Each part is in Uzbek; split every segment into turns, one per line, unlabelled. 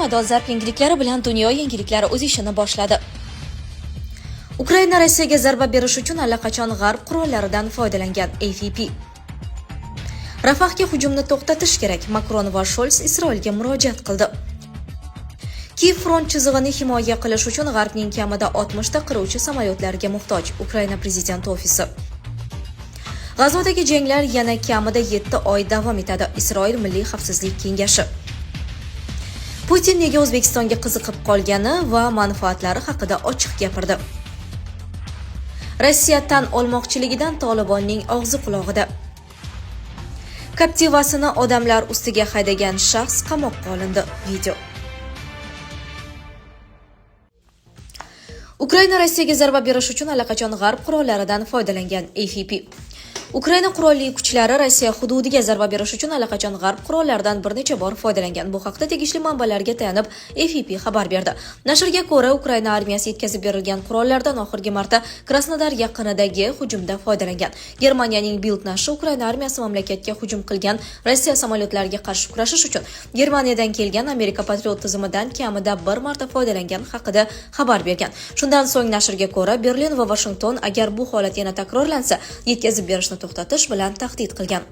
Maydon zarb yangiliklari bilan dunyo yangiliklari o'z ishini boshladi. Ukraina Rossiyaga zarba berish uchun allaqachon g'arb qurollaridan foydalangan AFP. Rafahga hujumni to'xtatish kerak. Makron va Shols Isroilga murojaat qildi. Kiyev front chizig'ini himoya qilish uchun g'arbning kamida 60 ta qiruvchi samolyotlariga muhtoj. Ukraina prezidenti ofisi. G'azodagi janglar yana kamida 7 oy davom etadi. Isroil Milliy xavfsizlik kengashi. Putin nega O'zbekistonga qiziqib qolgani va manfaatlari haqida ochiq gapirdi. Rossiya tan olmoqchiligidan Tolibonning og'zi qulog'ida. Captivasini odamlar ustiga haydagan shaxs qamoqqa olindi. Video. Ukraina Rossiyaga zarba berish uchun allaqachon g'arb qurollaridan foydalangan AFP. Ukraina qurolli kuchlari Rossiya hududiga zarba berish uchun allaqachon g'arb qurollaridan bir necha bor foydalangan. Bu haqda tegishli manbalarga tayanib AFP xabar berdi. Nashrga ko'ra, Ukraina armiyasi yetkazib berilgan qurollardan oxirgi marta Krasnodar yaqinidagi hujumda foydalangan. Germaniyaning Bild nashri Ukraina armiyasi mamlakatga hujum qilgan Rossiya samolyotlariga qarshi kurashish uchun Germaniyadan kelgan Amerika Patriot tizimidan kamida bir marta foydalangan haqida xabar bergan. Shundan so'ng nashrga ko'ra, Berlin va Vashington agar bu holat yana takrorlansa, yetkazib berishni to'xtatish bilan tahdid qilgan.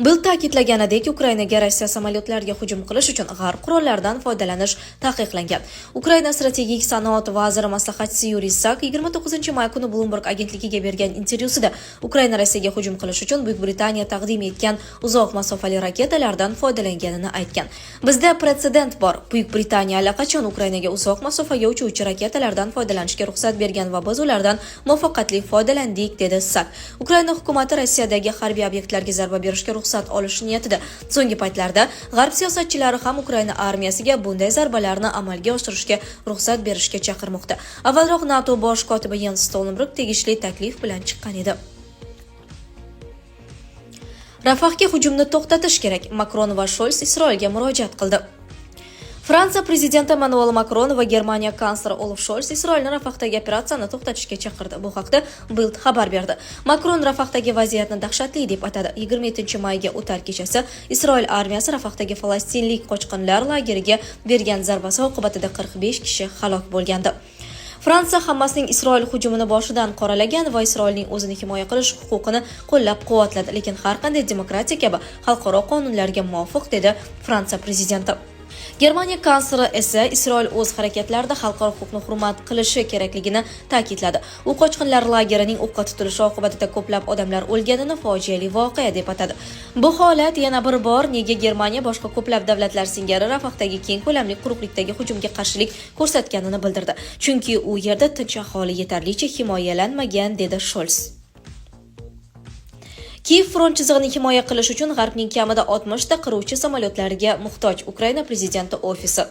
Bild ta'kidlaganidek, Ukrainaga Rossiya samolyotlariga hujum qilish uchun g'arb qurollaridan foydalanish taqiqlangan. Ukraina strategik sanoat vaziri maslahatchisi Yuriy Sak 29-may kuni Bloomberg agentligiga bergan intervyusida Ukraina Rossiyaga hujum qilish uchun Buyuk Britaniya taqdim etgan uzoq masofali raketalardan foydalanganini aytgan. Bizda pretsedent bor. Buyuk Britaniya allaqachon Ukrainaga uzoq masofaga uchuvchi raketalardan foydalanishga ruxsat bergan va biz ulardan muvaffaqiyatli foydalandik, dedi Sak. Ukraina hukumati Rossiyadagi harbiy obyektlarga zarba berishga ruxsat olish niyatida. So'nggi paytlarda g'arb siyosatchilari ham Ukraina armiyasiga bunday zarbalarni amalga oshirishga ruxsat berishga chaqirmoqda. Avvalroq NATO bosh kotibi Jens Stoltenberg tegishli taklif bilan chiqqan edi. Rafahga hujumni to'xtatish kerak. Makron va Shols Isroilga murojaat qildi. Fransiya prezidenti Emmanuel Makron va Germaniya kansleri Olaf Shols Isroilni Rafahdagi operatsiyani to'xtatishga chaqirdi. Bu haqda Bild xabar berdi. Makron Rafahdagi vaziyatni dahshatli deb atadi. 27 mayga o'tar kechasi Isroil armiyasi Rafahdagi falastinlik qochqinlar lageriga bergan zarbasi oqibatida 45 kishi halok bo'lgandi. Fransiya Hamasning Isroil hujumini boshidan qoralagan va Isroilning o'zini himoya qilish huquqini qo'llab-quvvatladi, lekin har qanday demokratiya kabi xalqaro qonunlarga muvofiq, dedi Fransiya prezidenti. Germaniya kansleri esa Isroil o'z harakatlarida xalqaro huquqni hurmat qilishi kerakligini ta'kidladi. U qochqinlar lagerining o'qqa tutilishi oqibatida ko'plab odamlar o'lganini fojiali voqea deb atadi. Bu holat yana bir bor nega Germaniya boshqa ko'plab davlatlar singari Rafahdagi keng ko'lamli quruqlikdagi hujumga qarshilik ko'rsatganini bildirdi. Chunki u yerda tinch aholi yetarlicha himoyalanmagan, dedi Shols. Kiyev front chizig'ini himoya qilish uchun g'arbning kamida 60 ta qiruvchi samolyotlariga muhtoj. Ukraina prezidenti ofisi.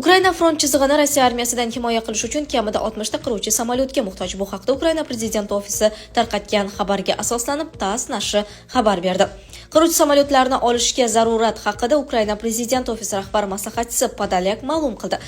Ukraina front chizig'ini Rossiya armiyasidan himoya qilish uchun kamida 60 ta qiruvchi samolyotga muhtoj. Bu haqda Ukraina prezidenti ofisi tarqatgan xabarga asoslanib TASS nashri xabar berdi. Qiruvchi samolyotlarni olishga zarurat haqida Ukraina prezidenti ofisi rahbar maslahatchisi Podolyak ma'lum qildi.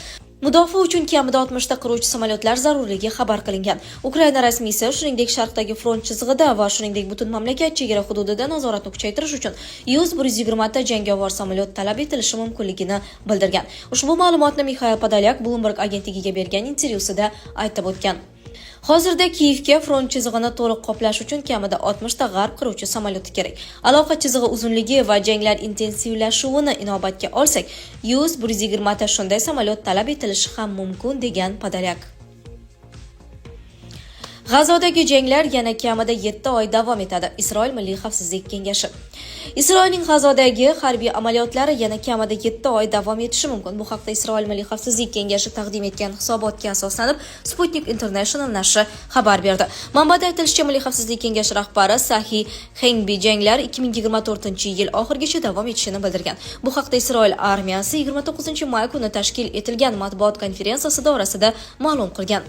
Mudofaa uchun kamida 60 ta qiruvchi samolyotlar zarurligi xabar qilingan. Ukraina rasmiysi shuningdek sharqdagi front chizig'ida va shuningdek butun mamlakat chegara hududida nazoratni kuchaytirish uchun 100-120 ta jangovar samolyot talab etilishi mumkinligini bildirgan. Ushbu ma'lumotni Mixail Podolyak Bloomberg agentligiga bergan intervyusida aytib o'tgan. Hozirda Kiyevga front chizig'ini to'liq qoplash uchun kamida 60 ta g'arb qiruvchi samolyoti kerak. Aloqa chizig'i uzunligi va janglar intensivlashuvini inobatga olsak, 100-120 ta shunday samolyot talab etilishi ham mumkin, degan Podolyak. G'azodagi janglar yana kamida 7 oy davom etadi. Isroil Milliy xavfsizlik kengashi. Isroilning G'azodagi harbiy amaliyotlari yana kamida 7 oy davom etishi mumkin. Bu haqda Isroil Milliy xavfsizlik kengashi taqdim etgan hisobotga asoslanib Sputnik International nashri xabar berdi. Manbada aytilishicha, Milliy xavfsizlik kengashi rahbari Sahi Hengbi janglar 2024-yil oxirigacha davom etishini bildirgan. Bu haqda Isroil armiyasi 29-may kuni tashkil etilgan matbuot konferensiyasi doirasida ma'lum qilgan.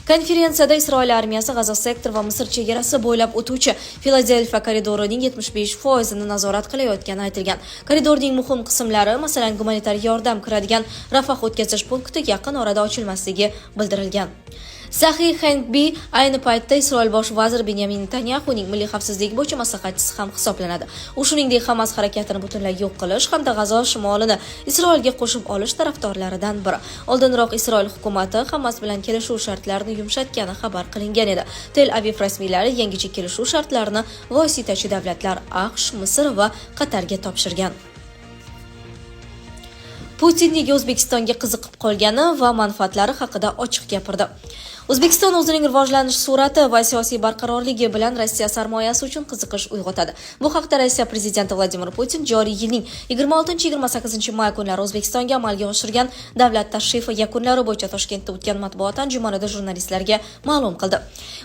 Konferensiyada Isroil armiyasi G'azo sektor va Misr chegarasi bo'ylab o'tuvchi Filadelfiya koridorining 75%ini nazorat qilayotgani aytilgan. Koridorning muhim qismlari, masalan, gumanitar yordam kiradigan Rafah o'tkazish punkti yaqin orada ochilmasligi bildirilgan. Saxiy Xangbi ayni paytda Isroil bosh vaziri Benyamin Netanyaxuning milliy xavfsizlik bo'yicha maslahatchisi ham hisoblanadi. U, shuningdek, Hamas harakatini butunlay yo'q qilish hamda G'azo shimolini Isroilga qo'shib olish tarafdorlaridan biri. Oldinroq Isroil hukumati Hamas bilan kelishuv shartlarini yumshatgani xabar qilingan edi. Tel Aviv rasmiylari yangicha kelishuv shartlarini vositachi davlatlar AQSh, Misr va Qatarga topshirgan. Putin nega O'zbekistonga qiziqib qolgani va manfaatlari haqida ochiq gapirdi. O'zbekiston o'zining rivojlanish sur'ati va siyosiy barqarorligi bilan Rossiya sarmoyasi uchun qiziqish uyg'otadi. Bu haqda Rossiya prezidenti Vladimir Putin joriy yilning 26-28 may kunlari O'zbekistonga amalga oshirgan davlat tashrifi yakunlari bo'yicha Toshkentda o'tgan matbuot anjumanida jurnalistlarga ma'lum qildi.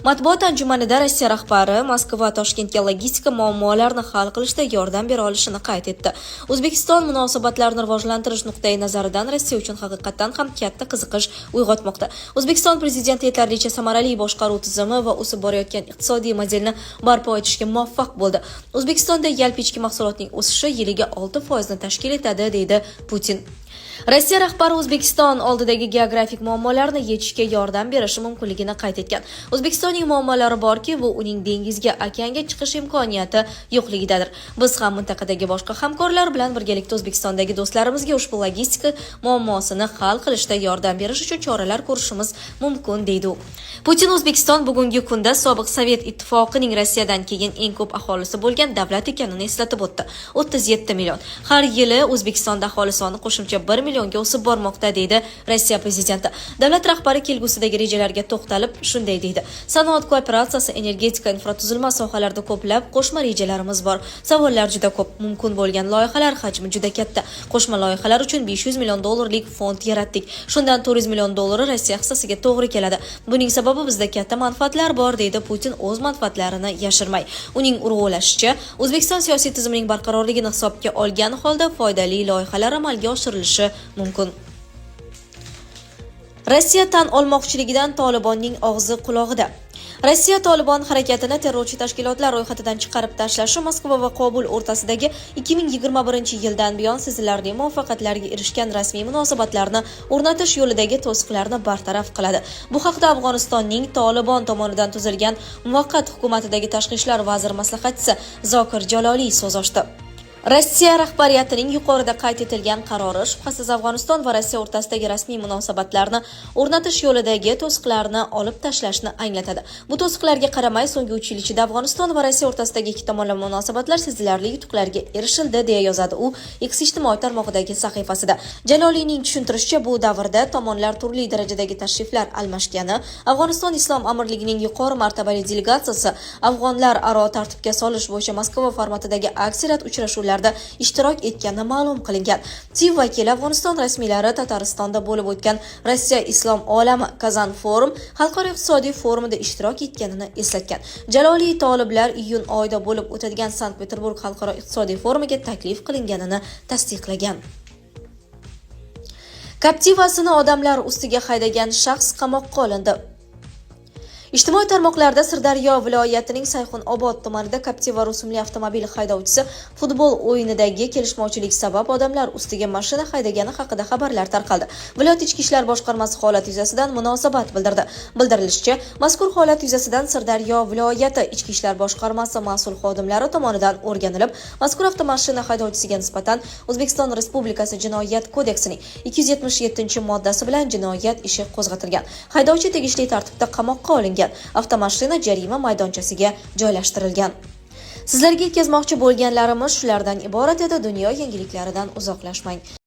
Matbuot anjumanida Rossiya rahbari Moskva Toshkentga logistika muammolarini hal qilishda yordam bera olishini qayd etdi. O'zbekiston munosabatlarni rivojlantirish nuqtai nazaridan Rossiya uchun haqiqatdan ham katta qiziqish uyg'otmoqda. O'zbekiston prezidenti yetarlicha samarali boshqaruv tizimi va o'sib borayotgan iqtisodiy modelni barpo etishga muvaffaq bo'ldi. O'zbekistonda yalpi ichki mahsulotning o'sishi yiliga 6 foizni tashkil etadi, deydi Putin. Rossiya rahbari O'zbekiston oldidagi geografik muammolarni yechishga yordam berishi mumkinligini qayd etgan. O'zbekistonning muammolari borki, bu uning dengizga, okeanga chiqish imkoniyati yo'qligidadir. Biz ham mintaqadagi boshqa hamkorlar bilan birgalikda O'zbekistondagi do'stlarimizga ushbu logistika muammosini hal qilishda yordam berish uchun choralar ko'rishimiz mumkin, deydi u. Putin O'zbekiston bugungi kunda sobiq Sovet Ittifoqining Rossiyadan keyin eng ko'p aholisi bo'lgan davlat ekanini eslatib o'tdi. 37 million. Har yili O'zbekistonda aholi soni qo'shimcha 1 millionga o'sib bormoqda, deydi Rossiya prezidenti. Davlat rahbari kelgusidagi rejalarga to'xtalib, shunday deydi: Sanoat kooperatsiyasi, energetika, infratuzilma sohalarida ko'plab qo'shma rejalarimiz bor. Savollar juda ko'p, mumkin bo'lgan loyihalar hajmi juda katta. Qo'shma loyihalar uchun 500 million dollarlik fond yaratdik. Shundan 400 million dollari Rossiya hissasiga to'g'ri keladi. Buning sababi bizda katta manfaatlar bor, deydi Putin o'z manfaatlarini yashirmay. Uning urg'ulashicha, O'zbekiston siyosiy tizimining barqarorligini hisobga olgan holda foydali loyihalar amalga oshirilishi mumkin. Rossiya tan olmoqchiligidan Tolibonning og'zi qulog'ida. Rossiya Tolibon harakatini terrorchi tashkilotlar ro'yxatidan chiqarib tashlashi Moskva va Qobul o'rtasidagi 2021 yildan buyon sezilarli muvaffaqiyatlarga erishgan rasmiy munosabatlarni o'rnatish yo'lidagi to'siqlarni bartaraf qiladi. Bu haqda Afg'onistonning Tolibon tomonidan tuzilgan muvaqqat hukumatidagi tashqi ishlar vaziri maslahatchisi Zokir Jaloliy so'z ochdi. Rossiya rahbariyatining yuqorida qayd etilgan qarori, shubhasiz, Afg'oniston va Rossiya o'rtasidagi rasmiy munosabatlarni o'rnatish yo'lidagi to'siqlarni olib tashlashni anglatadi. Bu to'siqlarga qaramay, so'nggi 3 yil ichida Afg'oniston va Rossiya o'rtasidagi ikki tomonlama munosabatlar sezilarli yutuqlarga erishildi, deya yozadi u X ijtimoiy tarmog'idagi sahifasida. Jaloliyning tushuntirishicha, bu davrda tomonlar turli darajadagi tashriflar almashgani, Afg'oniston Islom amirligining yuqori martabali delegatsiyasi afg'onlar aro tartibga solish bo'yicha Moskva formatidagi aksariyat uchrashuvlarda ishtirok etgani ma'lum qilingan. TIV vakili Afg'oniston rasmiylari Tataristonda bo'lib o'tgan Rossiya Islom olami Kazan Forum xalqaro iqtisodiy forumida ishtirok etganini eslatgan. Jaloliy toliblar iyun oyida bo'lib o'tadigan Sankt-Peterburg xalqaro iqtisodiy forumiga taklif qilinganini tasdiqlagan. Captiva'sini odamlar ustiga haydagan shaxs qamoqqa olindi. Ijtimoiy tarmoqlarda Sirdaryo viloyatining Sayxunobod tumanida Captiva rusumli avtomobil haydovchisi futbol o'yinidagi kelishmovchilik sabab odamlar ustiga mashina haydagani haqida xabarlar tarqaldi. Viloyat ichki ishlar boshqarmasi holat yuzasidan munosabat bildirdi. Bildirilishicha, mazkur holat yuzasidan Sirdaryo viloyati ichki ishlar boshqarmasi mas'ul xodimlari tomonidan o'rganilib, mazkur avtomashina haydovchisiga nisbatan O'zbekiston Respublikasi Jinoyat kodeksining 277-moddasi bilan jinoyat ishi qo'zg'atilgan. Haydovchi tegishli tartibda qamoqqa olingan. Avtomashina jarima maydonchasiga joylashtirilgan. Sizlarga yetkazmoqchi bo'lganlarimiz shulardan iborat edi. Dunyo yangiliklaridan uzoqlashmang.